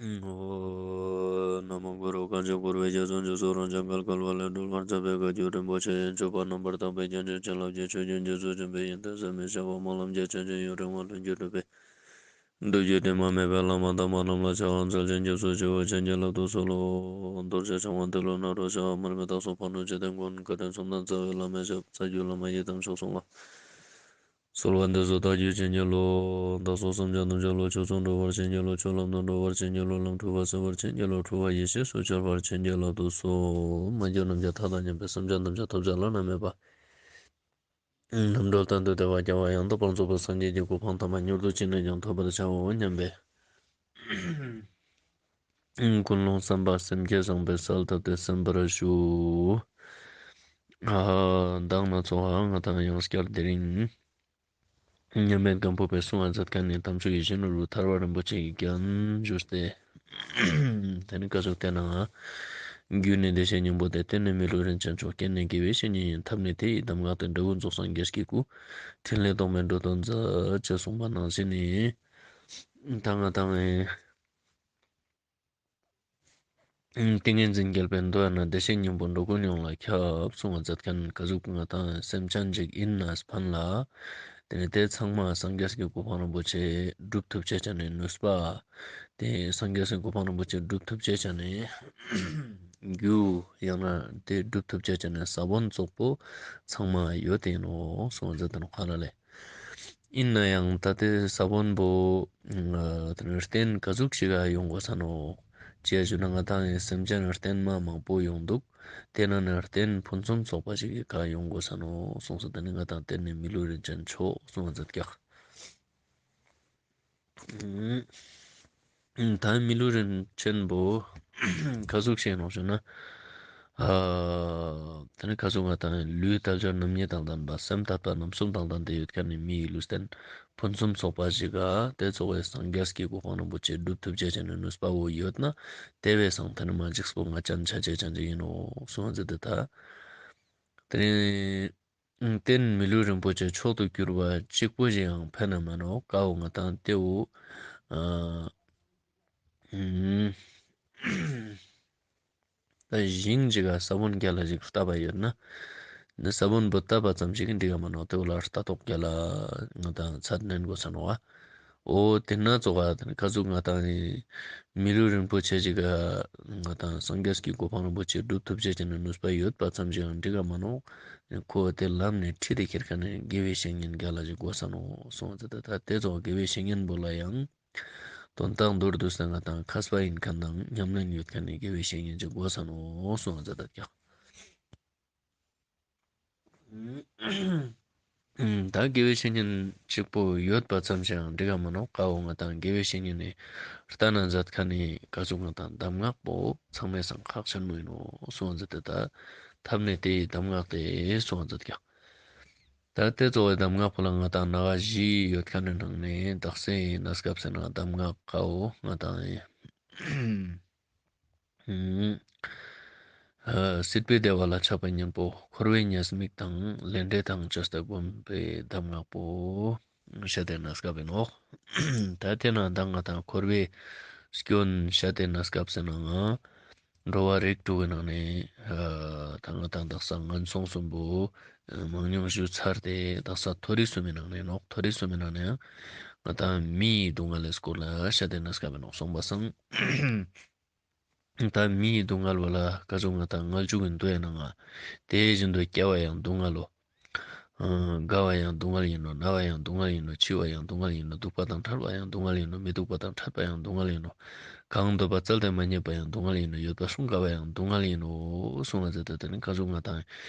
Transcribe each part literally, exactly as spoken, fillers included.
ཨོ། ན་མོ་གུ་རུ། གང་ཞིག་འཁོར་བའི་རྒྱ་མཚོ་འཇིགས་སུ་རུང་ཞིང་བརྒལ་དཀའ་བ་ལས་སྒྲོལ་བར་མཛད་པའི་བཀའ་བརྒྱུད་རིན་པོ་ཆེ་ཡི་སྤྱོད་པ་རྣམ་པར་དག་པའི་རྒྱན་ཅན་བྱིན་རླབས་ཀྱི་ཆུ་རྒྱུན་རྒྱ་མཚོ་ཆེན་པོའི་ཡོན་ཏན་ཟད་མི་ཤེས་པ་སྨོན་ལམ་རྒྱ་ཆེན་ཅན་ཡུན་རིང་བ་ལྷུན་གྱིས་གྲུབ་པའི་སྒྲུབ་བརྒྱུད་དྲི་མ་མེད་པའི་བླ་མ་དམ་པ་རྣམས་ལ་ཕྱག་འཚལ་ཞིང་སྐྱབས་སུ་མཆིའོ། བྱིན་གྱིས་བརླབ་ཏུ་གསོལ་ལོ། རྡོ་རྗེ་འཆང་དབང་ཏེ་ལོ་ནཱ་རོ་ཞེས་པ་མར་མི་དྭགས་སོགས་ཕ་ནོ་ཇི་ལྟར་མགོན། བཀའ་དྲིན་གསུམ་ལྡན་རྩ་བའི་བླ་མའི་ཞབས། རྩ་བརྒྱུད་བླ་མ་ཡི་དམ་མཆོག་གསུམ་ལ། གསོལ་བ་འདེབས་སོ། བདག་རྒྱུད་བྱིན་གྱིས་རློབས། བདག་སོགས་སེམས་ཅན་ཐམས་ཅད་བློ་ཆོས་སུ་འགྲོ་བར་བྱིན་གྱིས་རློབས། ཆོས་ལམ་དུ་འགྲོ་བར་བྱིན་གྱིས་རློབས། ལམ་འཁྲུལ་པ་སེལ་བར་བྱིན་གྱིས་རློབས། འཁྲུལ་པ་ཡེ་ཤེས་སུ་འཆར་བར་བྱིན་གྱིས་བརླབ་ཏུ་གསོལ། མ་གྱུར་ནམ་མཁའི་མཐའ་དང་མཉམ་པའི་སེམས་ཅན་ཐམས་ཅད་ཐོབ་བྱ་བླ་ན་མེད་པ། རྣམ་གྲོལ་གཏན་དུ་བདེ་བ་རྒྱལ་བ་ཡང་དག་པར་རྫོགས་པའི་སངས་རྒྱས་ཀྱི་གོ་འཕང་དམ་པ་མྱུར་དུ་ཅི་ནས་ཀྱང་ཐོབ་པར་བྱའོ་སྙམ་པའི་ཀུན་སློང་བསམ་པ་སེམས་བསྐྱེད་བཟང་པོས་གསལ་བཏབ་སྟེ་གསན་པར་ཞུ། ཨ། མདང་ནེ་ཚོགས་ང་དང་ཡང་བསྐྱར་དེ་རིང་མཉམ་མེད་སྒམ་པོ་པས་གསུང་བ་མཛད་མཁན་ནི་དམ་ཆོས་ཡིད་བཞིན་ནོར་བུ་ཐར་པ་རིན་པོ་ཆེའི་རྒྱན་ཞུས་ཏེ། དེ་ནི་ཀ་ཟུག་དེ་ནང་། རྒྱུ་ནི་བདེ་གཤེགས་སྙིང་པོ་སྟེ། རྟེན་ནི་མི་ལུས་རིན་ཆེན་མཆོག་རྐྱེན་ནི་དགེ་བའི་བཤེས་གཉེན་ཡིན། ཐབས་ནི་དེ་ཡི་གདམས་ངག་སྟེ། འབྲས་བུ་རྫོགས་སངས་རྒྱས་ཀྱི་སྐུ། ཕྲིན་ལས་རྟོག་མེད་འགྲོ་དོན་མཛད། ཅེས་གསུངས་པ་ནང་བཞིན་ནི། ད་ང་དང་ཏིང་ངེ་འཛིན་རྒྱལ་པོའི་མདོ་ཡང་ན་བདེ་གཤེགས་སྙིང་པོ་འགྲོ་ཀུན་ཡོངས་ལ་ཁྱབ་གསུང་བ་མཛད་མཁན་ཀ་ཟུག་ང་དང་སེམས་ཅན་ཅིག་ཡིན་ན་ཕན་ལ། དེ་ནི་དེ་ཚང་མ་སངས་རྒྱས་ཀྱི་གོ་འཕང་རིན་པོ་ཆེ་སྒྲུབ་ཐུབ་ཅེས་ཅན་ནི་ནུས་པ། དེ་སངས་རྒྱས་ཀྱི་གོ་འཕང་རིན་པོ་ཆེ་སྒྲུབ་ཐུབ་ཅེས་ཅན་ནི་རྒྱུ་ཡང་ན་དེ་སྒྲུབ་ཐུབ་ཅེས་ཅན་ནི་ས་བོན་ཙོགས་པོ་ཚང་མ་ཡོད་དེ་ཡིན་ནོག་གསུང་བ་མཛད་དེ་ནོག་ཁ་ལ་ལེ། ཡིན་ན་ཡང་ད་དེ་ས་བོན་པོ་ཨ་དེ་ནི་རྟེན་ཀ་ཟུག་ཞིག་ག་ཡོང་དགོས་ས་ནོག་ཅེས་ཞུ་ན་ང་དང་ངི་སེམས་ཅན་རྟེན་མ་མང་པོ་ཡོང་འདུག་དེ་ནང་ནས་རྟེན་ཕུན་སུམ་ཚོགས་པ་ཞིག་གི་ཀ་ཡོང་དགོས་ས་ནོག་གསུངས་སོ། དེ་ནི་ང་དང་རྟེན་ནི་མི་ལུས་རིན་ཆེན་མཆོག་གསུང་བ་མཛད་ཀྱག་ད་མི་ལུས་རིན་ཆེན་པོ་ཀ་ཟུག་ཞིག་ནོག་ཞུ་ན། ཨ་དེ་ནི་ཀ་ཟུག་ང་དང་ལུས་དལ་འབྱོར་རྣམ་གཉིས་དང་ལྡན་པ། སེམས་དད་པ་རྣམ་གསུམ་དང་ལྡན་ཏེ་ཡོད་མཁན་ནི་མིའི་ལུས་རྟེན་ཕུན་སུམ་ཚོགས་པ་ཞིག་ག་དེ་ཚོགས་པའི་སངས་རྒྱས་ཀྱི་གོ་འཕང་རིན་པོ་ཆེ་སྒྲུབ་ཐུབ་ཅེས་ཅན་ནི་ནུས་པ་བོ་ཡོད་ན། དེ་བས་སང་དེ་ནི་མ་འཇིགས་པོ་ང་ཅན་ཆ་ཅེས་ཅན་ཅིག་ཡིན་ནོག་གསུང་བ་མཛད་དེ་ད། དེ་ནི་རྟེན་མི་ལུས་རིན་པོ་ཆེ་མཆོག་ཏུ་གྱུར་པ་གཅིག་པོ་ཞིག་ཡང་ཕན་ན་མ་ནོག་ཀ་བོ་ང་དང་དེ་བོ། ཨ་ཨུམ། ད་ཞིང་ཅིག་ག་ས་བོན་རྒྱལ་ལ་ཞིག་བཏབ་པ་ཡོད་ན། ནི་ས་བོན་པོ་བཏབ་པ་ཙམ་ཞིག་གིས་འགྲིག་ག་མ་ནོག་དེ་བོ་ལ་ལྟ་རྟོག་རྒྱལ་ལ་ང་དང་ཚད་ནན་དགོས་ས་ནོག་བ། འོ་དེ་ན་ཙོགས་ཀ་དེ་ནི་ཀ་ཟུག་ང་དང་ངི་མི་ལུས་རིན་པོ་ཆེ་ཞིག་ག་ང་དང་སངས་རྒྱས་ཀྱི་གོ་འཕང་རིན་པོ་ཆེ་སྒྲུབ་ཐུབ་ཅེས་ཅན་ནི་ནུས་པ་ཡོད་པ་ཙམ་ཞིག་ཡང་འགྲིག་ག་མ་ནོག་ཁོ་དེ་ལམ་ནས་ཁྲིད་དེ་ཁྱེར་མཁན་ནི་དགེ་བའི་བཤེས་གཉེན་རྒྱལ་ལ་ཞིག་དགོས་ས་ནོག་གསུངས་ཏེ། ད་དེ་ཙོགས་དགེ་བའི་བཤེས་གཉེན་པོ་ལ་ཡང་དོན་དག་མདོར་བསྡུས་ཏེ་ང་དང་མཁས་པ་ཡིན་མཁན་དང་ཉམས་ལེན་ཡོད་མཁན་ནི་དགེ་བའི་བཤེས་གཉེན་ཅིག་དགོས་ས་ནོག་གསུངས་ཏེ་ད་ཀྱག་ད་དགེ་བའི་བཤེས་གཉེན་གཅིག་པོ་ཡོད་པ་ཙམ་ཞིག་ཡང་འགྲིག་ག་མ་ནོག་ཀ་བོ་ང་དང་དགེ་བའི་བཤེས་གཉེན་ནི་ལྟ་ན་མཛད་མཁན་ནི་ཀ་ཟུག་ང་དང་གདམས་ངག་པོ་ཚང་མའི་སང་ཁག་ཆེན་མོ་ཡིན་ནོག་གསུངས་ཏེ། ད་ཐབས་ནི་དེ་ཡི་གདམས་ངག་སྟེ་གསུངས་ཏེ་ཀྱག་ད་དེ་ཙོགས་པའི་གདམས་ངག་པོ་ལ་ང་དང་ན་ག་བཞི་ཡོད་མཁན་ནི་ནང་ནས་དག་སའི་གནས་སྐབས་སི་ནང་གདམས་ངག་ཀ་བོ་ང་དང་ཨ་སྲིད་པའི་བདེ་བ་ལ་ཆགས་པའི་གཉེན་པོ། འཁོར་བའི་ཉེས་དམིགས་དང་ལས་འབྲས་དང་བཅས་ཏེ་བསྒོམ་པའི་གདམས་ངག་པོ་བཤད་དེ་གནས་སྐབས་ཡིན་ནོག་ད་དེ་ནང་ད་ང་དང་འཁོར་བའི་སྐྱོན་བཤད་དེ་གནས་སྐབས་སི་ནང་ང་འགྲོ་བ་རིགས་དྲུག་གི་ནང་ནས་ཨ་ད་ང་དང་དག་ས་ངན་སོང་གསུམ་པོ་མང་ཉུང་ཞུ་ཚར་ཏེ། དག་ས་མཐོ་རིས་གསུམ་མི་ནང་ནས་ནོག་མཐོ་རིས་གསུམ་མི་ནང་ནས་ཡང་ང་དང་མིའི་སྡུག་བསྔལ་ལི་སྐོར་ལ་བཤད་དེ་གནས་སྐབས་ཡིན་ནོག་སོང་པ་སང་། ད་མིའི་སྡུག་བསྔལ་བོ་ལ་ཀ་ཟུག་ང་དང་མངལ་ཆུ་གི་མདོ་ཡི་ནང་ང་དེ་བཞིན་དུ་སྐྱེ་བ་ཡང་སྡུག་བསྔལ་ལོ། ཨ་རྒ་བ་ཡང་སྡུག་བསྔལ་ཡིན་ནོ། ན་བ་ཡང་སྡུག་བསྔལ་ཡིན་ནོ། འཆི་བ་ཡང་སྡུག་བསྔལ་ཡིན་ནོ། སྡུག་པ་དང་བྲལ་བ་ཡང་སྡུག་བསྔལ་ཡིན་ནོ། མི་སྡུག་པ་དང་ཕྲད་པ་ཡང་སྡུག་བསྔལ་ཡིན་ནོ། གང་འདོད་པ་བཙལ་ཏེ་མ་རྙེད་པ་ཡང་སྡུག་བསྔལ་ཡིན་ནོ། ཡོད་པ་སྲུང་དཀའ་བ་ཡང་སྡུག་བསྔལ་ཡིན་ནོ། གསུངས་པ་མཛད་དེ། དེ་ནི་ཀ་ཟུག་ང་དང་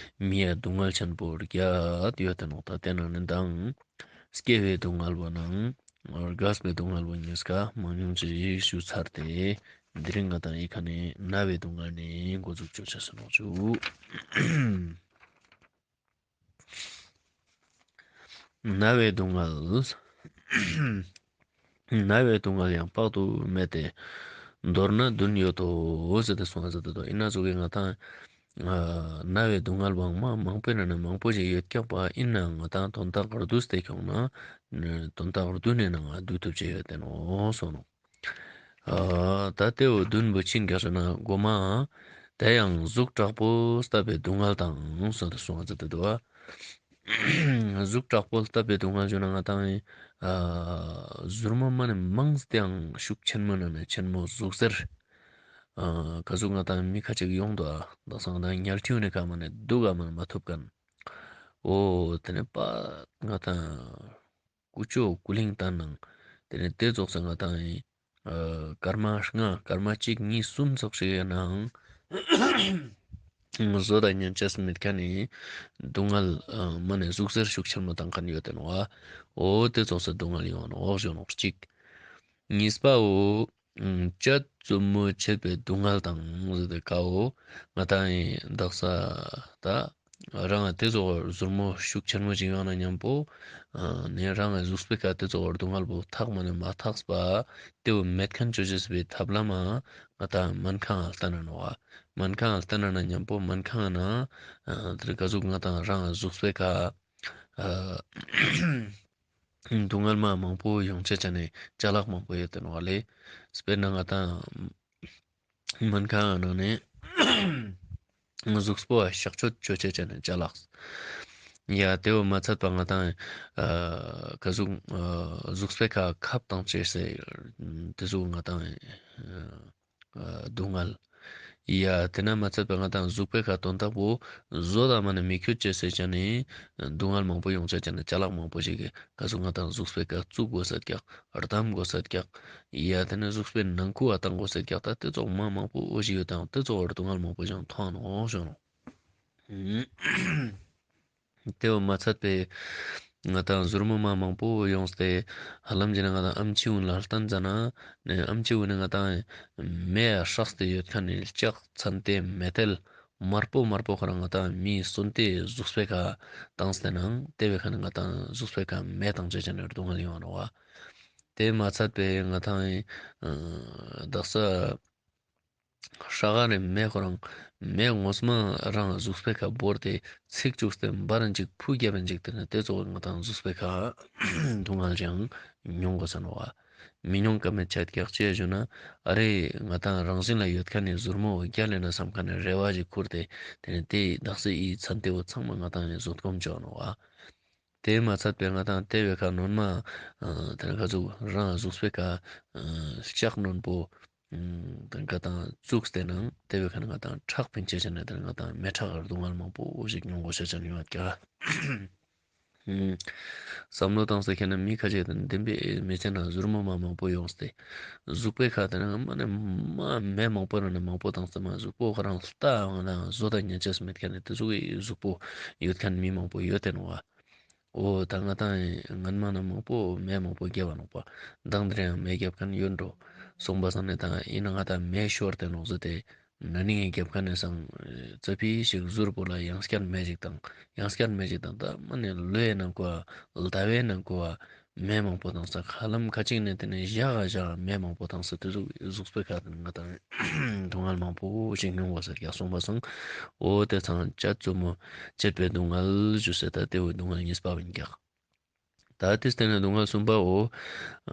མིའི་སྡུག་བསྔལ་ཆེན་པོ་བརྒྱད་ཡོད་དེ་ནོག་ད་དེ་ནང་ནས་མདང་སྐྱེ་བའི་སྡུག་བསྔལ་བོ་ནང་རྒས་པའི་སྡུག་བསྔལ་བོ་གཉིས་ཀ་མང་ཉུང་ཅིག་ཞུ་ཚར་ཏེ། དེ་རིང་ང་དང་ཡི་ཁ་ནས་ན་བའི་སྡུག་བསྔལ་ནས་འགོ་འཛུགས་ཅོ་ཆ་ཟེར་ནོག་ཅུ། ན་བའི་སྡུག་བསྔལ། ན་བའི་སྡུག་བསྔལ་ཡང་དཔག་ཏུ་མེད་དེ། མདོར་ན་བདུན་ཡོད་དོ་ཟེར་ཏེ་གསུངས་ཟེར་ཏེ་དོ། ཡིན་ན་ཟུག་གི་ང་དང་ན་བའི་སྡུག་བསྔལ་བོ་མ་མང་པོའི་ནང་ནས་མང་པོ་ཞིག་ཡོད་ཀྱག་པ། ཡིན་ནའང་ང་དང་དོན་དག་བསྡུས་ཏེ་ཁྱོང་ན་དོན་དག་བསྡུས་ནས་ནང་ང་བསྡུ་ཐུབ་ཅེས་ཡོད་དེ་ནོག་གསུངས་ནོག་ཨ་ ད་དེ་བོ་བདུན་པོ་ཅི་ཨིན་ཀྱག་ཞུ་ན་གོ་མ་དེ་ཡང་གཟུགས་དྲག་པོ་ལྟ་བུའི་སྡུག་བསྔལ་དང་གསུངས་ཏེ་གསུངས་ཏེ་འདུག་པ། གཟུགས་དྲག་པོ་ལྟ་བུའི་སྡུག་བསྔལ་ཞུ་ན་ང་ཏང་ཨ་ཟུར་མོ་མ་ནེ་མང་སྟེ་ཡང་ཤུགས་ཆེན་མོ་ནང་ནེ་ཆེན་མོ་ཟུག་གཟེར། ཨ་ག་ཟུག་ང་ཏང་མི་ཁ་ཅིག་ཡོང་འདུག་ཨ། དག་ས་ང་ཏང་ཉལ་ཁྲིའུ་ནེ་ཁ་མ་ནེ་འདུག་ག་མ་ནེ་མ་ཐུབ་མཁན། འོ་དེ་ནེ་པ་ང་ཏང་ཀུ་ཅོ་ཀུ་ལིང་བཏང་ནང་དེ་ནེ་དེ་ཙོགས་སེ་ང་ཏང་ཨ་སྐར་མ་ལྔ་སྐར་མ་གཅིག་གཉིས་གསུམ་ཙོགས་ཤིག་ཡོད་ནའང་བཟོ་དང་ཉན་ཅེས་མེད་མཁན་ནི་སྡུག་བསྔལ་ཨ་མ་ནེ་ཟུག་གཟེར་ཤུགས་ཆེན་མོ་བཏང་མཁན་ཡོད་དེ་ནོག་པ། འོ་དེ་ཙོགས་སེ་སྡུག་བསྔལ་ཡོང་ནོག་ཞུ་ནོག་གཅིག། གཉིས་པའོ། ཨ་བཅད་མཛུབ་མོས་བཅད་པའི་སྡུག་བསྔལ་དང་ཟེར་ཏེ་ཀའོ། ང་ཏང་ཡིན་དག་ས་ད་རང་དེ་ཙོགས་ཟུར་མོ་ཤུགས་ཆེན་མོ་ཞིག་ཡོང་ན་མཉམ་པོ་ཨ་ནི་རང་གཟུགས་པོའི་ཁ་དེ་ཙོགས་སྡུག་བསྔལ་བོ་ཐག་མ་ནེ་མ་ཐག་པ་དེ་བོ་མེད་མཁན་ཅོ་ཅེས་པའི་ཐབས་ལམ་ང་ཏང་སྨན་ཁང་ལ་བསྟན་ན་ནོག་པ། སྨན་ཁང་ལ་བསྟན་ན་མཉམ་པོ་སྨན་ཁང་ན་ཨ་དེ་ག་ཟུག་ང་ཏང་རང་གཟུགས་པོའི་ཁ་ཨ་སྡུག་བསྔལ་མ་མང་པོ་ཡོང་ཅེས་ཅན་ནི་ཅ་ལག་མང་པོ་ཡོད་དེ་ནོག་པ་ལེ། དཔེར་ན་ང་ཏང་སྨན་ཁང་ནང་ནེ་གཟུགས་པོ་གཤག་བཅོས་ཅོ་ཅེས་ཅན་ནི་ཅ་ལག། ཡ་དེ་བོ་མ་ཚད་པ་ང་ཏང་ཨ་ག་ཟུག་ཨ་གཟུགས་པོའི་ཁ་ཁབ་བཏང་ཅེས་སེ་དེ་ཟུག་ང་ཏང་ཨ་སྡུག་བསྔལ། ཡ་དེ་ན་མ་ཚད་པ་ང་ཏང་གཟུགས་པོའི་ཁ་དོན་དག་པོ་བཟོ་དང་མ་ནེ་མི་ཁྱོད་ཅེས་སེ་ཅན་ནི་སྡུག་བསྔལ་མང་པོ་ཡོང་ཅེས་ཅན་ནི་ཅ་ལག་མང་པོ་ཞིག་གི་ག་ཟུག་ང་ཏང་གཟུགས་པོའི་ཁ་བཙུགས་དགོས་ས་ཀྱག་བསྡམ་དགོས་ས་ཀྱག། ཡ་དེ་ནེ་གཟུགས་པོའི་ནང་ཁུལ་བ་བཏང་དགོས་ས་ཀྱག། ད་དེ་ཙོགས་མ་མང་པོ་འོ་ཞིག་ཡོད་དང་དེ་ཙོགས་སྡུག་བསྔལ་མང་པོ་ཞིག་མཐོང་ནོག་ཞུ་ནོག། དེ་བོ་མ་ཚད་པའི་ང་ཏང་ཟུར་མོ་མ་མང་པོ་ཡོངས་ཏེ་ཧ་ལམ་ཅི་ན་ང་ཏང་ཨམ་ཆི་ཝུན་ལ་ལྟན་ཙ་ན་ནི་ཨམ་ཆི་ཝུན་ནི་ང་ཏང་མེ་ཡ་སྲེགས་ཏེ་ཡོད་མཁན་ནི་ལྕགས་ཚན་ཏེ་མེ་ཏལ་དམར་པོ་དམར་པོ་ཁོ་རང་ང་ཏང་མིའི་གསོན་ཏེ་གཟུགས་པོའི་ཁ་བཏང་སྟེ་ནང་དེ་བའི་ཁ་ནེ་ང་ཏང་གཟུགས་པོའི་ཁ་མེ་བཏང་ཅེས་ཅན་ནི་སྡུག་བསྔལ་ཡོང་ནོག་པ། དེ་མ་ཚད་པའི་ང་ཏང་ཨ་དག་ས་ཧྲ་ག་རེ་མེ་ཁོ་རང་མེ་ངོས་མ་རང་གཟུགས་པོའི་ཁ་བོར་ཏེ་ཚིག་བཅུག་སྟེ་འབར་རན་ཅིག་ཕུ་རྒྱབ་རན་ཅིག། དེ་ནེ་དེ་ཙོགས་ང་ཏང་གཟུགས་པོའི་ཁ་སྡུག་བསྔལ་ཅང་མྱོང་དགོས་ས་ནོག་པ། མི་མྱོང་ཀ་མེད་ཆ་ཀྱག་ཅི་ཞུ་ན་ཨ་རེ་ང་ཏང་རང་བཞིན་ལ་ཡོད་མཁན་ནི་ཟུར་མོ་བོ་རྒྱལ་ལེ་ན་བསམ་མཁན་ནི་རེ་བ་ཞིག་ཁུར་ཏེ་དེ་ནེ་དེ་དག་ས་ཡི་ཚན་ཏེ་བོ་ཚང་མ་ང་ཏང་ཡི་བཟོད་སྒོམ་ཅོ་ནོག་པ། དེ་མ་ཚད་པའི་ང་ཏང་དེ་བའི་ཁ་ནོན་མ་ཨ་དེ་ནེ་ག་ཟུག་རང་གཟུགས་པོའི་ཁ་ཨ་ལྕགས་ནོན་པོ་ཨ་དེ་ནེ་ང་ཏང་བཙུགས་ཏེ་ནང་དེ་བའི་ཁ་ནེ་ང་ཏང་ཁྲག་ཕིང་ཅེས་ཅན་ནི་དེ་ནེ་ང་ཏང་མེ་ཁྲག་སྡུག་བསྔལ་མང་པོ་ཞིག་མྱོང་དགོས་ཤེས་ཅན་ཡོད་ཀྱག། བསམ་བློ་བཏང་སྟེ་ཁྱེད་ན་མི་ཁ་ཅིག་དང་བདེན་པའི་མི་ཚེ་ན་ཟུར་མོ་མ་མང་པོ་ཡོངས་ཏེ་གཟུགས་པོའི་ཁ་དེ་ནེ་མ་ནེ་མ་མེ་མང་པོ་ནང་ནེ་མང་པོ་བཏང་སྟེ་མ་གཟུགས་པོ་ཁོ་རང་ལྟ་བ་ན་བཟོ་དང་ཉན་ཅེས་མེད་མཁན་ནི་དེ་ཟུག་གི་གཟུགས་པོ་ཡོད་མཁན་མི་མང་པོ་ཡོད་དེ་ནོག་པ། འོ་ད་ང་ཏང་སྔན་མ་ན་མང་པོ་མེ་མང་པོ་བརྒྱབ་པ་ནོག་པ། མདང་དེ་རིང་མེ་བརྒྱབ་མཁན་ཡོད་འགྲོ། སོང་པ་སང་ནི་ད་ཡིན་ན་ང་ཏང་མེ་ཤོར་ཏེ་ནོག་ཟེར་ཏེ་ན་ནིང་བརྒྱབ་མཁན་ནི་སང་ཙ་པིག་ཞིག་ཟུར་པོ་ལ་ཡང་བསྐྱར་མེ་ཞིག་བཏང་ཡང་བསྐྱར་མེ་ཞིག་བཏང་། ད་མ་ནེ་ལོའི་ནང་ཀོ་ཟླ་བའི་ནང་ཀོ་མེ་མང་པོ་བཏང་ས། ཧ་ལམ་ཁ་ཅིག་ནེ་དེ་ནེ་ཞག་ག་ཞག་མེ་མང་པོ་བཏང་ས། དེ་ཟུག་གཟུགས་པོའི་ཁ་དེ་ནེ་ང་ཏང་སྡུག་བསྔལ་མང་པོ་ཞིག་མྱོང་དགོས་ས་ཀྱག། སོང་པ་སང་འོ་དེ་ཚང་བཅད་མཛུབ་མོས་བཅད་པའི་སྡུག་བསྔལ་ཞུ་ས། ད་དེ་བོ་སྡུག་བསྔལ་གཉིས་པ་བོ་ཡིན་ཀྱག། ད་དེ་སྟེང་ནེ་སྡུག་བསྔལ་གསུམ་པའོ།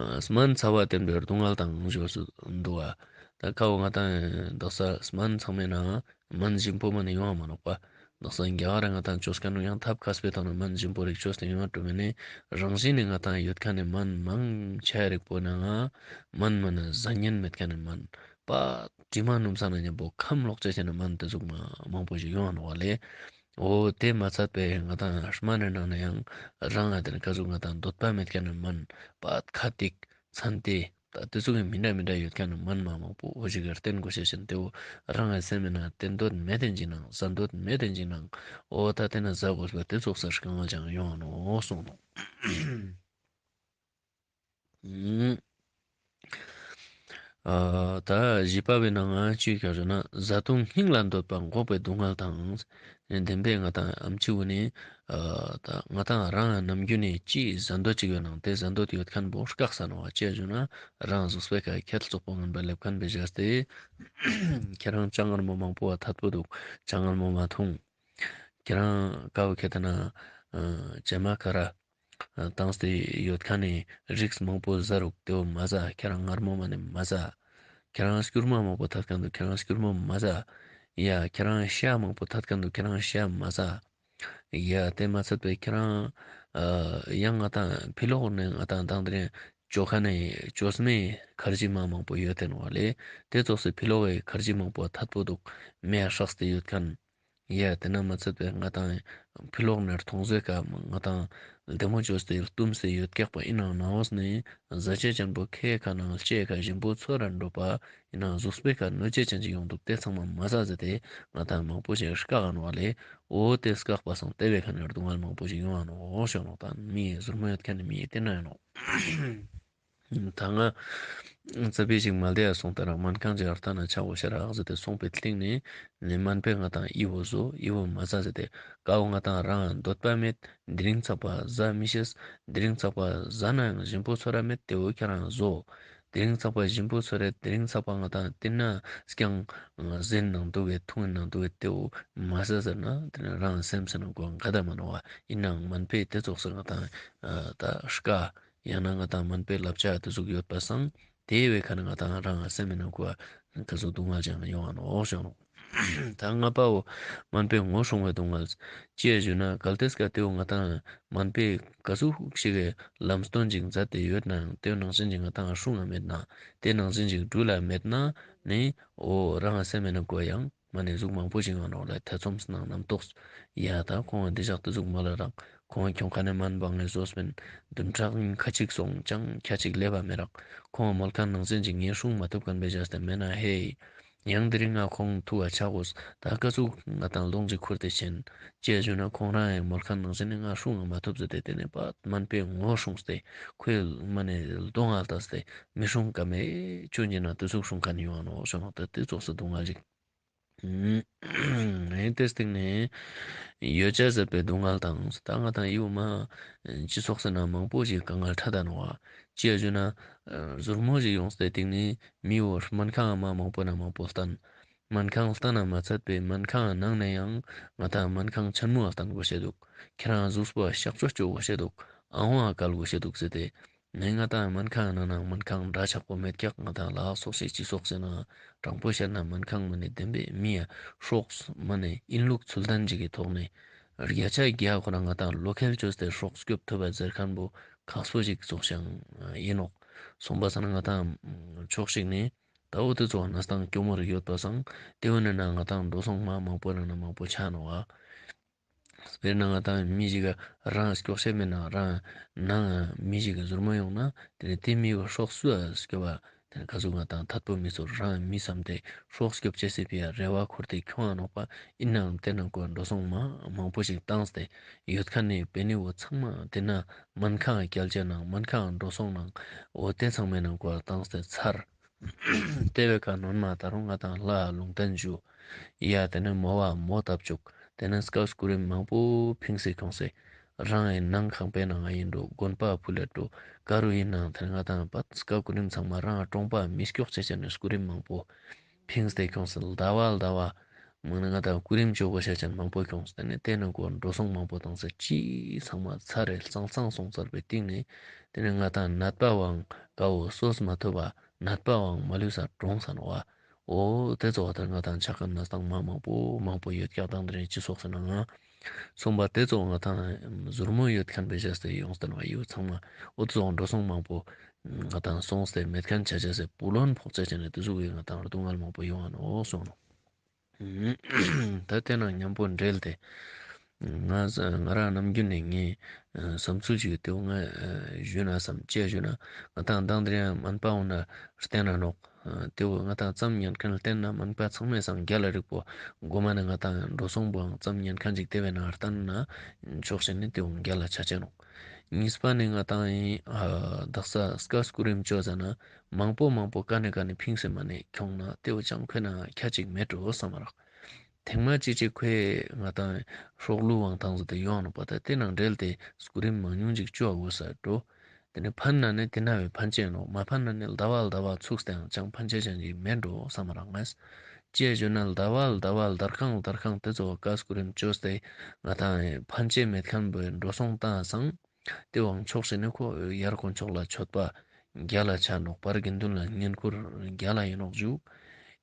ཨ་སྨན་ཚ་བ་བསྟེན་པའི་སྡུག་བསྔལ་དང་ཞུ་སུ་འདུག་པ། ད་ཁ་བོ་ང་ཏང་དག་ས་སྨན་ཚང་མའི་ནང་སྨན་ཞིམ་པོ་མ་ནེ་ཡོང་བ་མ་ནོག་པ། དག་ས་རྒྱ་གར་རི་ང་ཏང་ཅོས་མཁན་ནི་ཡང་ཐབས་མཁས་པའི་ཐོག་ནེ་སྨན་ཞིམ་པོ་རིགས་ཅོས་ཏེ་ཡོང་བ་འགྲོ་མེད་ནི་རང་བཞིན་ནི་ང་ཏང་ཡོད་མཁན་ནི་སྨན་མང་ཆེ་རིགས་པོ་ནང་སྨན་མ་ནེ་ཟ་ཉན་མེད་མཁན་ནི་སྨན་པ་དྲི་མ་སྣུམ་ས་ན་མཉམ་པོ་ཁམས་ལོག་ཅེས་ཅན་ནི་སྨན་དེ་ཟུག་མ་མང་པོ་ཞིག་ཡོང་བ་ནོག་པ་ལེ། འོ་དེ་མ་ཚད་པའི་ང་ཏང་སྨན་རི་ནང་ནེ་ཡང་རང་ང་དེ་ནེ་ག་ཟུག་ང་ཏང་འདོད་པ་མེད་མཁན་ནི་སྨན་པ་ཁ་ཏིག་ཚན་ཏེ་ད་དེ་ཚོ་གི་མི་འདྲ་མི་འདྲ་ཡོད་མཁན་ནི་སྨན་མ་མང་པོ་འོ་ཞིག་གི་བསྟེན་དགོས་ཤེས་ཅན་དེ་བོ་རང་ངི་སེམས་ནང་བསྟེན་འདོད་མེད་དེ་ཅིག་ནང་ཟ་འདོད་མེད་དེ་ཅིག་ནང་འོ་ད་དེ་ནེ་ཟ་དགོས་པ་དེ་ཙོགས་སེ་དཀའ་ངལ་ཅང་ཡོང་ནོག་གསུངས་ནོག། ཨ་ད་བཞི་པ་བོའི་ནང་ང་ཅི་ཡོད་ཀྱག་ཞུ་ན་བཟའ་བཏུང་སྙིང་ལ་འདོད་པ་འགོག་པའི་སྡུག་བསྔལ་དང་། བདེན་པའི་ང་ཏང་ཨམ་ཆི་བོ་ནི་ཨ་ད་ང་ཏང་རང་ནམ་རྒྱུན་ནེ་ཅི་ཟ་འདོད་ཅིག་ཡོད་ནང་དེ་ཟ་འདོད་ཡོད་མཁན་པོ་སྐག་ས་ནོག་པ། ཅི་ཞུ་ན་རང་གཟུགས་པོའི་ཁ་ཁྱད་ཙོག་པོ་ངན་པ་ལེབ་མཁན་པའི་བཞག་སྟེ་ཁྱེད་རང་ཅ་མངར་མོ་མང་པོ་བ་ཐད་པོ་འདུག། ཅ་མངར་མོ་མ་འཐུང་། ཁྱེད་རང་ཀ་བོ་ཁྱེད་ད་ན་ཨ་ཇེ་མ་ཀ་ར་བཏང་སྟེ་ཡོད་མཁན་ནི་རིགས་མང་པོ་ཟ་རུག། དེ་བོ་མ་ཟ། ཁྱེད་རང་མངར་མོ་མ་ནེ་མ་ཟ། ཁྱེད་རང་སྐྱུར་མ་མང་པོ་ཐད་ཁན་འདུག་ཁྱེད་རང་སྐྱུར་མ་མ་ཟ། ཡ་ཁྱེད་རང་ཤ་མང་པོ་ཐད་ཁན་འདུག་ཁྱེད་རང་ཤ་མ་ཟ། ཡ་དེ་མ་ཚད་པའི་ཁྱེད་རང་ཡང་ང་ཏང་ཕི་ལོག་ནས་ང་ཏང་དང་དེ་རིང་ཅོ་ཁན་ནི་ཅོ་སྨན་ཁར་ཇི་མ་མང་པོ་ཡོད་དེ་ནོག་ལེ། དེ་ཙོགས་སི་ཕི་ལོག་གི་ཁར་ཇི་མང་པོ་ཐད་པོ་འདུག་མེ་ཧྲགས་ཏེ་ཡོད་ཁན། ཡ་དེ་ན་མ་ཚད་པའི་ང་ཏང་ཕི་ལོག་ནས་མཐོང་ཟེར་ཀ་ང་ཏང་ལྡེ་མོ་ཅོས་ཏེ་བཏུམས་ཏེ་ཡོད་ཀྱག་པ་ཨིན་ནའང་ནང་འོས་ནས་ཟ་ཆས་ཅན་པོ་ཁའི་ཁ་ནང་ལྕེ་ཁ་ཞིམ་པོ་ཚོར་ར་འགྲོ་པ་ཨིན་ནའང་གཟུགས་པོའི་ཁ་གནོད་བྱེད་ཅན་ཅིག་ཡོང་འདུག་དེ་ཚང་མ་མ་ཟ་ཟེར་ཏེ་ང་ཏང་མང་པོ་ཞིག་སྐག་ག་ནོག་ལེ། འོ་དེ་སྐག་པ་སང་དེ་བའི་ཁ་ནས་སྡུག་བསྔལ་མང་པོ་ཞིག་ཡོང་ང་ནོག་ཞུ་ནོག་ད་མི་ཟུར་མོ་ཡོད་ཁན་ནི་མི་དེ་ན་ཡིན་ནོག་ད་ང་རྩ་བའི་ཞིག་མ་བདེ་ཡ་སོང་ད་རང་སྨན་ཁང་ཅིག་ཨར་ཐ་ན་ཆ་བོ་ཤ་རག་ཟེར་ཏེ་སོང་པའི་སྟེང་ནས་ནས་སྨན་པས་ང་ཏང་ཨི་བོ་ཟོ་ཨི་བོ་མ་ཟ་ཟེར་ཏེ་ཀ་བོ་ང་ཏང་རང་འདོད་པ་མེད། དེ་རིང་ཚག་པ་ཟ་མི་ཤེས། དེ་རིང་ཚག་པ་ཟ་ན་ཡང་ཞིམ་པོ་ཚོར་ར་མེད། དེ་བོ་ཁྱེད་རང་ཟོ། དེ་རིང་ཚག་པ་ཞིམ་པོ་ཚོར་རེད། དེ་རིང་ཚག་པ་ང་ཏང་དེ་ན་རྐྱང་ཟིན་ནང་འདུག་གེ་འཐུང་ནང་འདུག་གེ་དེ་བོ་མ་ཟ་ཟེར་ན་དེ་ན་རང་སེམས་སེ་ན་གོ་འགའ་ད་མ་ནོ་བ་ཨིན་ནའང་སྨན་པས་དེ་ཙོགས་སེ་ང་ཏང་ད་སྐག་ཡང་ན་ང་ཏང་སྨན་པའི་བསླབ་བྱ་དེ་ཟུག་ཡོད་པ་སང་དེ་བའི་ཁ་ནས་ང་ཏང་རང་སེམས་མི་ནང་ཁུ་བ་ཁ་ཟུག་སྡུག་བསྔལ་ཅན་ཡོང་བ་ནོག་ཞུ་ནོག་ད་ལྔ་པའོ་སྨན་པའི་ངོ་སྲུང་བའི་སྡུག་བསྔལ། ཅི་ཡ་ཞུ་ན་གལ་ཏེ་སྐབས་དེའོ་ང་ཏང་སྨན་པའི་ག་ཟུག་ཞིག་གི་ལམ་སྟོན་ཅིག་མཛད་དེ་ཡོད་ནའང་དེའི་ནང་བཞིན་ཅིག་ང་ཏང་སྲུང་ང་མེད་ན་དེ་ནང་བཞིན་ཅིག་འགྲུལ་ལ་མེད་ན་ནི་འོ་རང་སེམས་མི་ནང་ཁུ་བ་ཡང་མ་ནེ་ཟུག་མང་པོ་ཞིག་ཡོང་ནོག་ལེ། ཐེ་ཚོམ་སྣང་རྣམ་རྟོག་ཡ་ད་ཁོང་འདི་ཞག་ཏུ་ཟུག་མ་ལ་རག་ཁོང་ཁྱོང་ཁ་ནས་སྨན་པ་ངས་བཟོས་པིན་བདུན་ཕྲག་ཉིན་ཁ་ཅིག་སོང་ཅང་ཁ་ཅིག་ལེབ་བ་མི་རག་ཁོང་མོལ་ཁན་ནང་བཞིན་ཅིག་ངས་སྲུང་མ་ཐུབ་ཁན་པའི་བྱས་ཏེ་མེད་ན་ཧེ། ཡང་དེ་རིང་ང་ཁོང་ཐུག་བ་ཆ་གོས་ད་ཀ་ཟུག་ང་ཏང་ལོང་ཅིག་ཁུར་ཏེ་ཆེན་ཅི་ཡ་ཞུ་ན་ཁོང་རང་ཡང་མོལ་ཁན་ནང་བཞིན་ནི་ང་སྲུང་ང་མ་ཐུབ་ཟེར་ཏེ་དེ་ནས་པ་སྨན་པའི་ངོ་སྲུངས་ཏེ་ཁོའི་མ་ནེ་ལྡོང་ང་ལྟས་ཏེ་མི་སྲུང་ཀ་མེད་ཆུ་ཉིན་ན་དེ་ཟུག་སྲུང་ཁན་ཡོང་ནོག་ཞུ་ནོག་ད་དེ་ཙོགས་སེ་སྡུག་བསྔལ་ཅིག་ཨེ་དེ་སྟེང་ནས་ཡོ་བྱད་ཟད་པའི་སྡུག་བསྔལ་དང་ད་ང་ཏང་ཡིའུ་མ་སྤྱི་ཚོགས་ཟེར་ན་མང་པོ་ཞིག་དཀའ་ངལ་འཕྲད་ད་ནོག་བ། ཅི་ཡ་ཞུ་ན་ཟུར་མོ་ཞིག་ཡོངས་ཏེ་སྟེང་ནས་མི་བོ་སྨན་ཁང་མ་མང་པོ་ན་མང་པོ་བསྟན། སྨན་ཁང་བསྟན་ན་མ་ཚད་པའི་སྨན་ཁང་ནང་ནས་ཡང་ང་ཏང་སྨན་ཁང་ཆེན་མོ་བ་བསྟན་དགོས་ཤེས་འདུག་ཁྱེད་རང་གཟུགས་པོ་གཤག་བཅོས་བཅོ་དགོས་ཤེས་འདུག་ཨ་ཧོང་ང་བཀལ་དགོས་ཤེས་འདུག་ཟེར་ཏེ། ནས་ང་ཏང་སྨན་ཁང་ནང་ན་སྨན་ཁང་འདྲ་ཆགས་པོ་མེད་ཀྱག་ང་ཏང་ལ་སོགས་ཤིག་སྤྱི་ཚོགས་ཟེར་ན་དྲང་པོ་བཤད་ན་སྨན་ཁང་མ་ནེ་བདེན་པའི་མི་ཡ་སྲོག་མ་ནེ་ཨིན་ལུགས་ཚུལ་ལྡན་ཅིག་གི་ཐོག་ནས་བརྒྱ་ཆ་བརྒྱ་ཁོ་རང་ང་ཏང་བློ་ཁེལ་བཅོས་ཏེ་སྲོག་སྐྱོབ་ཐུབ་པ་ཟེར་ཁན་པོ་ཁག་པོ་ཞིག་ཙོགས་ཤིག་ཨིན་ནོག་སོང་པ་སང་ང་ཏང་ཕྱོགས་ཤིག་ནས་ད་འོ་དེ་ཙོགས་ན་སྟངས་སྐྱོ་མོ་རིག་ཡོད་པ་སང་དེ་བོ་ནས་ན་ང་ཏང་འགྲོ་སོང་མ་མང་པོ་ན་ན་མང་པོ་ཆ་ནོག་བ། དཔེར་ན་ང་ཏང་མི་ཞིག་ག་རང་སྐྱོག་ཤེས་མེད་ན་རང་ནང་མི་ཞིག་ག་ཟུར་མོ་ཡོང་ན་དེ་ནས་དེ་མི་བ་སྲོག་སུ་ཨ་སྐྱོབ་བ་དེ་ནས་ག་ཟུག་ང་ཏང་ཐད་པོ་མི་ཚོར་རང་མི་བསམ་སྟེ་སྲོག་སྐྱོབ་ཅེས་སི་ཕི་ཡ་རེ་བ་ཁུར་ཏེ་ཁྱོང་ང་ནོག་པ་ཨིན་ནའང་དེ་ནང་ཁོ་འགྲོ་སོང་མ་མང་པོ་ཞིག་བཏང་སྟེ་ཡོད་ཁན་ནི་པེ་ནི་བོ་ཚང་མ་དེ་ན་སྨན་ཁང་གལ་ཆེ་ནང་སྨན་ཁང་འགྲོ་སོང་ནང་འོ་དེ་ཚང་མའི་ནང་ཁོ་བཏང་སྟེ་ཚར། དེ་བའི་ཁ་ནོན་མ་ད་རུང་ང་ཏང་ལྷ་ལུང་བསྟན་ཞུ། ཡ་དེ་ནས་མོ་བ་མོ་བཏབ་བཅུག་དེ་ནས་སྐབས་སྐུ་རིམ་མང་པོ་ཕིངས་སེ་ཁྱོངས་སེ། རང་ཡིན་ནང་ཁང་པའི་ནང་ང་ཡིན་འགྲོ་དགོན་པ་ཕུལ་ལེ་འགྲོ་ག་རུ་ཡིན་ནང་དེ་ང་ཏང་པ་སྐབས་སྐུ་རིམ་ཚང་མ་རང་གྲོང་པ་མི་སྐྱོག་ཆེ་ཆེ་ནས་སྐུ་རིམ་མང་པོ་ཕིངས་ཏེ་ཁྱོངས་སེ་ཟླ་བ་ཟླ་བ་མང་ན་ང་ཏང་སྐུ་རིམ་བཅོ་དགོས་ཤེས་ཅན་མང་པོ་ཁྱོངས་སེ་དེ་ནས་དེ་ནང་ཁོ་འགྲོ་སོང་མང་པོ་བཏང་སེ་ཅི་ཚང་མ་ཚར་རེ་ལྩང་ལྩང་སོང་ཚར་བའི་སྟེང་ནས་དེ་ནས་ང་ཏང་ནད་པ་བའང་དཀའ་བོ་གསོས་མ་ཐུབ་པ། ནད་པའང་མ་ལུས་ས་གྲོངས་ས་ནོག་བ། འོ་དེ་ཚོ་བ་དེ་ང་ཏང་ཆ་ཁན་ན་སྟངས་མ་མང་པོ་མང་པོ་ཡོད་ཀྱག་དང་དེ་རིང་སྤྱི་ཚོགས་ཟེར་ན་ང་སོང་པ་དེ་ཚོ་ང་ཏང་ཟུར་མོ་ཡོད་ཁན་པའི་བྱས་ཏེ་ཡོངས་ཏེ་ནོག་ཡོད་ཚང་མ་འོ་དེ་ཚོ་འགྲོ་སོང་མང་པོ་ང་ཏང་སོང་སྟེ་མེད་ཁན་ཆ་ཆ་སེ་བུ་ལོན་ཕོག་ཆ་ཆ་ནས་དེ་ཚོ་གི་ང་ཏང་སྡུག་བསྔལ་མང་པོ་ཡོང་ང་ནོག་སོང་ནོག་ད་དེ་ནང་མཉམ་པོ་འབྲེལ་ཏེ། ང་ང་རང་ནམ་རྒྱུན་ནས་ངའི་བསམ་ཚུལ་ཞིག་ཡོད་དེ་ང་ཞུས་ན་བསམ་ཅི་ཞུས་ན་ང་ཏང་དང་དེ་རིང་སྨན་པ་འོང་ན་བསྟེན་ན་ནོག་དེ་བོ་ང་ཏང་ཙམ་ཉན་ཁན་བསྟེན་ན་སྨན་པ་ཚང་མའི་སང་རྒྱལ་ལ་རིག་པོ་མགོ་མ་ནས་ང་ཏང་འགྲོ་སོང་པོའང་ཙམ་ཉན་ཁན་ཅིག་དེ་བས་ན་བསྟེན་ན་ཆོག་ཤེས་ནི་དེ་བོ་རྒྱལ་ལ་ཆ་ཆེ་ནོག་གཉིས་པ་ནི་ང་ཏང་ཡིན་དག་ས་སྐ་སྐུ་རིམ་བཅོ་ཟ་ན་མང་པོ་མང་པོ་ཀ་ནས་ཀ་ནས་ཕིངས་སེ་མ་ནས་ཁྱོང་ན་དེ་བོ་ཅང་ཁོ་ན་ཁྱད་ཅིག་མེད་འགྲོ་བསམ་མ་རག་ཐེངས་མ་ཅིག་ཅིག་ཁོས་ང་ཏང་སྲོག་བླུ་བའང་ཐང་ཟེར་ཏེ་ཡོང་ནོག་པ་ད་དེ་ནང་འབྲེལ་ཏེ་སྐུ་རིམ་མང་ཉུང་ཅིག་བཅོ་དགོས་ས་འགྲོ། དེ་ནས་ཕན་ན་ནི་དེ་ན་བའི་ཕན་ཆད་ནོག་མ་ཕན་ན་ནི་ཟླ་བ་ཟླ་བ་ཚུགས་ཏེའང་ཅང་ཕན་ཆད་ཅན་ཅིག་མེད་འགྲོ་བསམ་མ་རག་ངས། ཅི་ཞུ་ན་ཟླ་བ་ཟླ་བ་དར་ཁང་དར་ཁང་དེ་ཚོ་སྐ་སྐུ་རིམ་བཅོས་ཏེ་ང་ཏང་ཕན་ཆད་མེད་ཁན་པོའི་འགྲོ་སོང་བཏང་སང་། དེ་བའང་ཆོག་ཤེས་ནི་ཁོ་ཡར་དཀོན་མཆོག་ལ་མཆོད་པ། རྒྱལ་ལ་ཆ་ནོག་པར་དགེ་འདུན་ལ་བསྙེན་བཀུར་རྒྱལ་ལ་ཡིན་ནོག་ཞུ།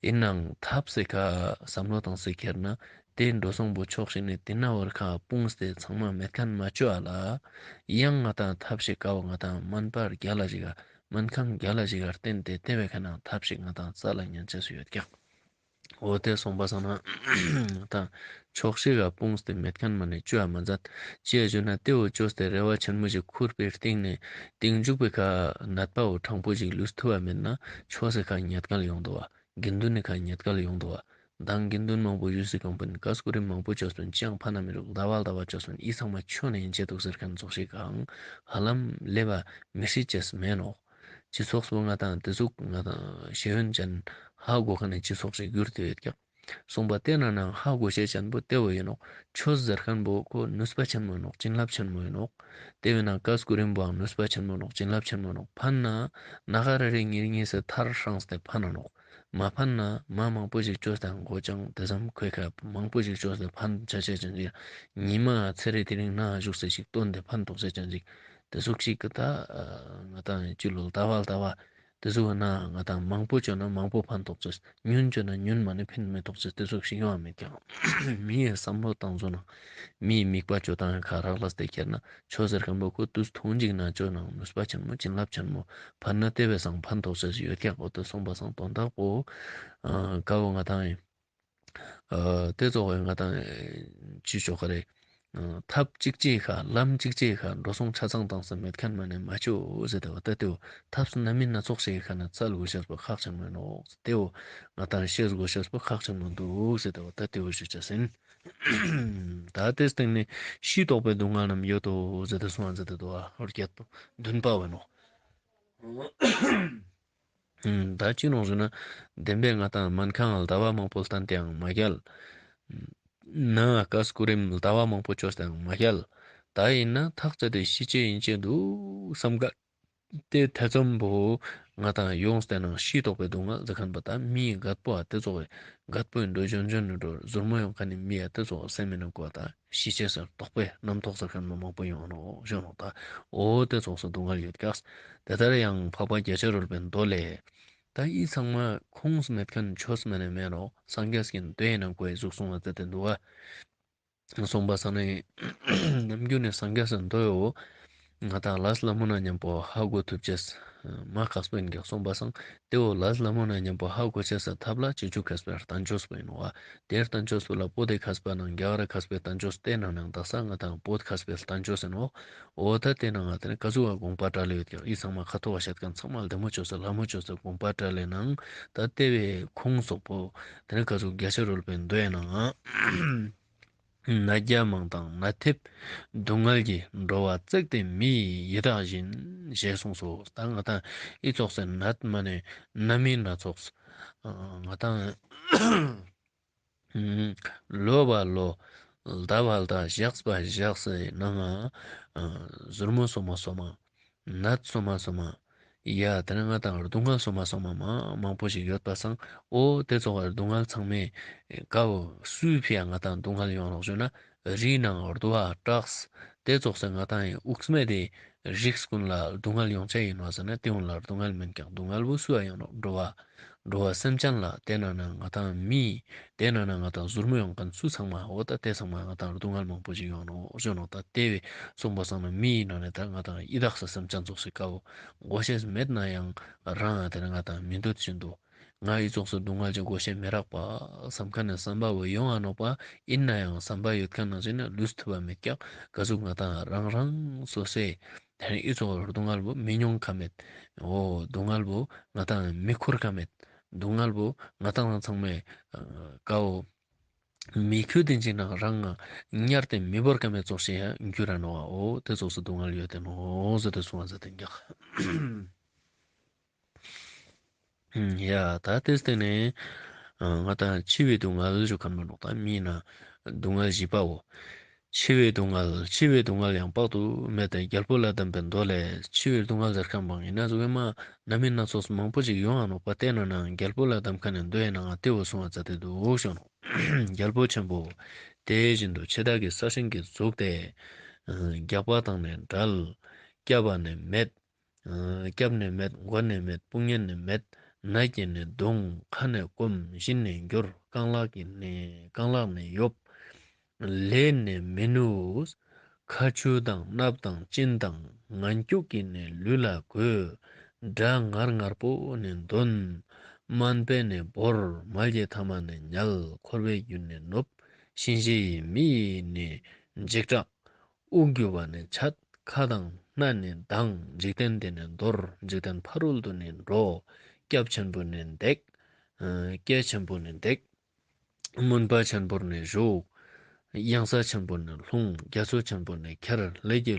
ཡིན་ནའང་ཐབས་སི་ཁ་བསམ་བློ་བཏང་སྟེ་ཁྱེར་ན་དེ་འགྲོ་སོང་པོ་ཕྱོགས་ཤིག་ནས་དེ་ན་བར་ཁ་སྤུངས་ཏེ་ཚང་མ་མེད་མཁན་མ་བཅོ་ཨ་ལ། ཡང་ང་ཏང་ཐབས་ཤིག་ཀ་བོ་ང་ཏང་སྨན་པ་རྒྱལ་ལ་ཞིག་ག་སྨན་ཁང་རྒྱལ་ལ་ཞིག་ག་བརྟེན་ཏེ་དེ་བས་ཁ་ན་ཐབས་ཤིག་ང་ཏང་རྩ་ལ་ཉན་ཅེས་སུ་ཡོད་ཀྱག། འོ་དེ་སོང་པ་སང་ན་ད་ཕྱོགས་ཤིག་ག་སྤུངས་ཏེ་མེད་མཁན་མ་ནེ་བཅོ་ཡ་མ་མཛད། ཅི་ཡ་ཞུ་ན་དེ་བོ་བཅོས་ཏེ་རེ་བ་ཆེན་མོ་ཞིག་ཁུར་པའི་སྟེང་ནས་སྟེང་འཇུག་པའི་ཁ་ནད་པ་བོ་དྲང་པོ་ཞིག་ལུས་ཐུབ་པ་མེད་ན་ཆོས་སི་ཁ་ཉེས་སྐལ་ཡོང་འདུག་བ། དགེ་འདུན་ནི་ཁ་ཉེས་སྐལ་ཡོང་འདུག་བ། མདང་དགེ་འདུན་མང་པོ་ཞུས་སི་གང་པིན་ཀ་སྐུ་རིམ་མང་པོ་བཅོས་པིན་ཅི་ཡང་ཕན་ན་མི་རུག། ཟླ་བ་ཟླ་བ་བཅོས་པིན་ཨི་ཚང་མ་ཆོས་ནི་ཡིན་ཅེས་འདུག་ཟེར་མཁན་ཚོགས་ཤིག་གང་ཧ་ལམ་ལེ་བ་མི་སྲིད་ཅེས་མེད་ནོག། སྤྱི་ཚོགས་སུ་ང་ཏང་དེ་ཟུག་ང་ཏང་ཤེས་ཡོན་ཅན་ཧ་གོ་མཁན་ནི་སྤྱི་ཚོགས་ཤིག་གྱུར་ཏེ་ཡོད་ཀྱག། གསུངས་པ་དེ་ན་ནང་ཧ་གོ་ཤེས་ཅན་པོ་དེ་བོ་ཡིན་ནོག། ཆོས་ཟེར་མཁན་པོ་ཁོ་ནུས་པ་ཆེན་མོ་ཡིན་ནོག། བྱིན་རླབས་ཆེན་མོ་ཡིན་ནོག། དེ་བས་ན་ཀ་སྐུ་རིམ་པོའང་ནུས་པ་ཆེན་མོ་ཡིན་ནོག། བྱིན་རླབས་ཆེན་མོ་ཡིན་ནོག། ཕན་ན་ན་ག་རེ་རེ་ཉེར་གཉིས་སུ་ཐར་ཧྲངས་ཏེ་ཕན་ན་ནོག། མ་ཕན་ན་མ་མང་པོ་ཞིག་བཅོས་ཏེ་གོ་ཅང་དེ་ཙམ་ཁོའི་ཁ་མང་པོ་ཞིག་བཅོས་ཏེ་ཕན་ཆ་ཆ་ཅན་ཅིག་ཉི་མ་ཚེ་རེ་དེ་རིང་ན་བཞུགས་སེ་ཞིག་བཏོན་ཏེ་ཕན་ཐོགས་སེ་ཅན་ཅིག་དེ་ཟུག་ཞིག་གི་ད་ང་ཏང་ཅི་ལོ་ལྟ་བ་ལྟ་བ། དེ་ཟུག་ན་ང་ཏང་མང་པོ་བཅོས་ན་མང་པོ་ཕན་ཐོགས་ཅེས། ཉུན་བཅོས་ན་ཉུན་མ་ནེ་ཕན་མི་ཐོགས་ཅེས་དེ་ཟུག་ཞིག་ཡོང་བ་མེད་ཀྱག། མིའི་བསམ་བློ་བཏང་ཟོ་ན་མིའི་དམིགས་པ་བཅོ་སྟངས་ཁ་རག་ལས་ཏེ་ཁྱེར་ན་ཆོས་ཟེར་མཁན་པོ་ཁོ་དུས་ཐུང་ཅིག་ན་བཅོས་ན་ནུས་པ་ཆེན་མོ་བྱིན་རླབས་ཆེན་མོ་ཕན་ན་དེ་བས་སང་ཕན་ཐོགས་ཅེས་ཡོད་ཀྱག། འོ་དེ་སོང་པ་སང་དོན་དག་པོ་ཨ་ཀ་བོ་ང་ཏང་ཡིན། ཨ་དེ་ཚོགས་ང་ཏང་ཅི་ཆོག་ག་རེ། ཨ་ཐབས་གཅིག་ཅིག་ཁ་ལམ་གཅིག་ཅིག་ཁ་འགྲོ་སོང་ཆ་ཚང་བཏང་ས་མེད་མཁན་མ་ནེ་མ་བཅོ་ཟེར་ཏེ་བ་ད་དེ་བོ་ཐབས་སྣ་མིན་སྣ་ཚོགས་ཤིག་ཁ་ན་བཙལ་དགོས་ཤེས་པོ་ཁག་ཆེན་མོ་ཡིན་ནོག། དེ་བོ་ང་ཏང་ཤེས་དགོས་ཤེས་པོ་ཁག་ཆེན་མོ་འདུག་ཟེར་ཏེ་བ་ད་དེ་བོ་ཞུ་ཆ་ཟིན། ད་དེ་སྟེང་ནས་ཕྱིས་ལྡོག་པའི་སྡུག་བསྔལ་རྣམས་ཡོད་དོ་ཟེར་ཏེ་གསུངས་ཟེར་ཏེ་འདུག་བ། ཧོར་རྒྱལ་པོ་བདུན་པ་བ་ནོག། ད་ཅི་ནོག་ཟེར་ན་བདེན་པའི་ང་ཏང་སྨན་ཁང་ལ་ཟླ་བ་མང་པོ་བསྟན་ཏེའང་མ་རྒྱལ། ན་ཀ་སྐུ་རིམ་ལ་ཟླ་བ་མང་པོ་བཅོས་ཏེའང་མ་རྒྱལ། ད་ཡིན་ན་ཐག་ཆོད་དེ་ཤི་ཅེས་ཡིན་ཅེས་འདུག་བསམ་ག་དེ་ཐེ་ཚོམ་པོ་ང་ཏང་ཡོངས་ཏེ་ནང་ཕྱིས་ལྡོག་པའི་སྡུག་བསྔལ་ཟེར་མཁན་པོ་ད་མིའི་རྒད་པོ་ཨ་དེ་ཚོགས་རྒད་པོའི་འགྲོ་འཇོན་འཇོན་ནི་འགྲོ་ཟུར་མོ་ཡོང་མཁན་ནི་མི་ཨ་དེ་ཚོགས་སེམས་མི་ནང་ཀོ་ད་ཤི་ཅེས་ཟེར་ལྡོག་པའི་རྣམ་རྟོག་ཟེར་མཁན་མ་མང་པོ་ཡོང་ནོག་ཞུ་ནོག། ད་འོ་དེ་ཚོགས་སུ་སྡུག་བསྔལ་ཡོད་ཀྱག། དེ་ལྟར་ཡང་འཕགས་པ་རྒྱ་ཆེར་རོལ་པའི་མདོ་ལས། ད་ཨི་ཚང་མ་ཁུངས་མེད་མཁན་ཆོས་མ་ནེ་མེད་ནོག། སངས་རྒྱས་ཀྱི་མདོའི་ནང་ཀོའི་གཟུགས་སོང་བ་ཙེ་ཏེ་འདུག་བ། སོང་པ་སང་ནི་ནམ་རྒྱུན་ནི་སངས་རྒྱས་སི་མདོའོ། ང་ཏང་ལས་སླ་མོ་ན་མཉམ་པོ་ཧ་གོ་ཐུབ་ཅེས་མ་ཁག་པོ་ཡིན་ཀྱག། སོང་པ་སང་དེའོ་ལས་སླ་མོ་ན་མཉམ་པོ་ཧ་གོ་ཅེས་སི་ཐབས་ལ་སྤྱོད་འཇུག་མཁས་པའི་བསྟན་བཅོས་པོ་ཡིན་ནོག། དེའི་བསྟན་བཅོས་པོ་ལ་པོ་ཏི་མཁས་པ་ནང་རྒྱ་གར་མཁས་པའི་བསྟན་བཅོས་དེ་ནང་ནང་དག་ས་ང་ཏང་བོད་མཁས་པའི་བསྟན་བཅོས་ཡིན་ནོག། འོ་ད་དེ་ནང་ང་ཏང་ནི་ཀ་ཟུག་ག་དགོངས་པ་བཀྲལ་ཡོད་ཀྱག། ཨི་ཚང་མ་ཁ་ཐོག་ག་བཤད་མཁན་ཚང་མ་ལ་བདེ་མོ་ཅོས་སེ་ལ་མོ་ཅོས་སེ་དགོངས་པ་བཀྲལ་ལེ་ནང་ད་དེ་བའི་ཁུངས་སོགས་པོ་དེ་ནི་ཀ་ཟུག་རྒྱ་ཆེར་རོལ་པའི་མདོའི་ནང་ང་ནད་བརྒྱ་མང་དང་ནད་ཐེབས་སྡུག་བསྔལ་གྱིས། འགྲོ་བ་བརྩེགས་ཏེ་མི་ཡི་ཡི་དྭགས་བཞིན། ཞེས་གསུངས་སོ། ད་ང་ཏང་ཨི་ཚོགས་སེ་ནད་མ་ནེ་ན་མིན་སྣ་ཚོགས་ང་ཏང་ལོ་བ་ལོ། ཟླ་བ་ཟླ། ཞག་པ་ཞག་སི་ནང་ང་ཟུར་མོ་སོ་མ་སོ་མ། ནད་སོ་མ་སོ་མ། ཡ་དེ་ནི་ང་ཏང་སྡུག་བསྔལ་སོ་མ་སོ་མ་མ་མང་པོ་ཞིག་ཡོད་པ་སང་འོ་དེ་ཚོགས་སྡུག་བསྔལ་ཚང་མའི་ཀ་བོ་སུའི་ཕི་ཡ་ང་ཏང་སྡུག་བསྔལ་ཡོང་ནོག་ཞུ་ན་རིའི་ནང་རྡོ་བ་བྲག་དེ་ཚོགས་སེ་ང་ཏང་ཡི་དབུགས་མེད་དེ་རིགས་ཀུན་ལ་སྡུག་བསྔལ་ཡོང་ཆ་ཡིན་བ་ཟེར་ན་དེ་འོང་ལ་སྡུག་བསྔལ་མིན་ཀྱག། སྡུག་བསྔལ་བོ་སུ་ཡ་ཡོང་ནོག། འགྲོ་བ། འགྲོ་བ་སེམས་ཅན་ལ་དེ་ན་ན་ང་ཏང་མི་དེ་ན་ན་ང་ཏང་ཟུར་མོ་ཡོང་མཁན་སུ་ཚང་མ་འོ་ད་དེ་ཚང་མ་ང་ཏང་སྡུག་བསྔལ་མང་པོ་ཞིག་ཡོང་ནོག་ཞུ་ནོག། ད་དེ་བས་སོང་པ་སང་ན་མི་ཡི་ནང་ནས་ད་ང་ཏང་ཡི་དྭགས་སི་སེམས་ཅན་ཚོགས་སི་ཀ་བོ་གོ་ཤེས་མེད་ན་ཡང་རང་ང་དེ་ན་ང་ཏང་མི་འདོད་བཞིན་དུ། ང་ཨི་ཙོགས་སི་སྡུག་བསྔལ་ཅིག་གོ་ཤེས་མི་རག་པ་བསམ་མཁན་ནི་བསམ་པ་བོ་ཡོང་ང་ནོག་པ། ཡིན་ན་ཡང་བསམ་པ་ཡོད་མཁན་ནང་བཞིན་ན་ལུས་ཐུབ་པ་མེད་ཀྱག། ག་ཟུག་ང་ཏང་རང་རང་སོ་སོའི་དེ་ནི་ཨི་ཙོགས་སྡུག་བསྔལ་བོ་མི་མྱོང་ཁ་མེད། འོ་སྡུག་བསྔལ་བོ་ང་ཏང་མི་འཁུར་ཁ་མེད། སྡུག་བསྔལ་བོ་ང་ཏང་ཚང་མས་ཀའོ་མི་ཁྱོད་དེ་ཅིག་ནང་རང་ང་ཉར་ཏེ་མི་བོར་ཁ་མེད་ཙོགས་ཤིག་ཡང་འགྱུར་ར་ནོག་པ། འོ་དེ་ཙོགས་སི་སྡུག་བསྔལ་ཡོད་དེ་ནོག་ཟེར་ཏེ་གསུངས་པ་ཟེར་ཏེ་ཀྱག། ཡ་ད་དེ་སྟེང་ནས་ང་ཏང་འཆི་བའི་སྡུག་བསྔལ་ཞུ་མཁན་མ་ནོག། ད་མི་ན་སྡུག་བསྔལ་བཞི་པའོ། འཆི་བའི་སྡུག་བསྔལ། འཆི་བའི་སྡུག་བསྔལ་ཡང་དཔག་ཏུ་མེད་དེ། རྒྱལ་པོ་ལ་གདམས་པའི་མདོ་ལས། འཆི་བའི་སྡུག་བསྔལ་ཟེར་མཁན་པོ་ཡིན་ན་ཟུག་གི་མ་ན་མིན་སྣ་ཚོགས་མང་པོ་ཞིག་ཡོང་ང་ནོག་པ། དེ་ན་ན་རྒྱལ་པོ་ལ་གདམས་མཁན་ནི་མདོའི་ནང་ང་དེ་བོ་གསུངས་པ་ཙ་དེ་འདུག་ཞུ་ནོག། རྒྱལ་པོ་ཆེན་པོ། དེ་བཞིན་དུ་འཆི་བདག་གི་ས་ཞིང་གི་གཟུགས་དེ། རྒྱགས་པ་བཏང་ནས་བྲལ། བསྐྱབས་པ་ནི་མེད། སྐྱབས་ནི་མེད། མགོན་ནི་མེད། དཔུང་གཉེན་ནི་མེད། ནད་ཀྱིས་ནི་གདུང་། ཁ་ནི་སྐོམ། བཞིན་ནི་འགྱུར། རྐང་ལག་གིས་ནི་རྐང་ལག་ནི་ཡོབ། ལས་ནི་མི་ནུས། ཁ་ཆུ་དང་སྣབས་དང་གཅིན་དང་། ངན་སྐྱུགས་ཀྱིས་ནི་ལུས་ལ་གོས། དགྲ་ངར་ངར་པོ་ནི་འདོན། སྨན་པས་ནི་བོར། མལ་གྱི་མཐའ་མ་ནི་ཉལ། འཁོར་བའི་རྒྱུ་ནི་ནོབ། གཤིན་རྗེ་ཡི་མི་ཡིས་ནི་འཇིགས་སྐྲག། དབུགས་རྒྱུ་བ་ནི་ཆད། ཁ་དང་སྣ་ནི་གདངས། འཇིག་རྟེན་འདི་ནི་འདོར། འཇིག་རྟེན་ཕ་རོལ་ཏུ་ནི་འགྲོ། སྐྱབས་ཆེན་པོ་ནི་འདེགས། ཨ་སྐྱེས་ཆེན་པོ་ནི་འདེགས། མུན་པ་ཆེན་པོར་ནི་ཞུགས། གཡང་ས་ཆེན་པོར་ནི་ལྷུང་། རྒྱ་མཚོ་ཆེན་པོར་ནི་ཁྱེར། ལས་ཀྱི་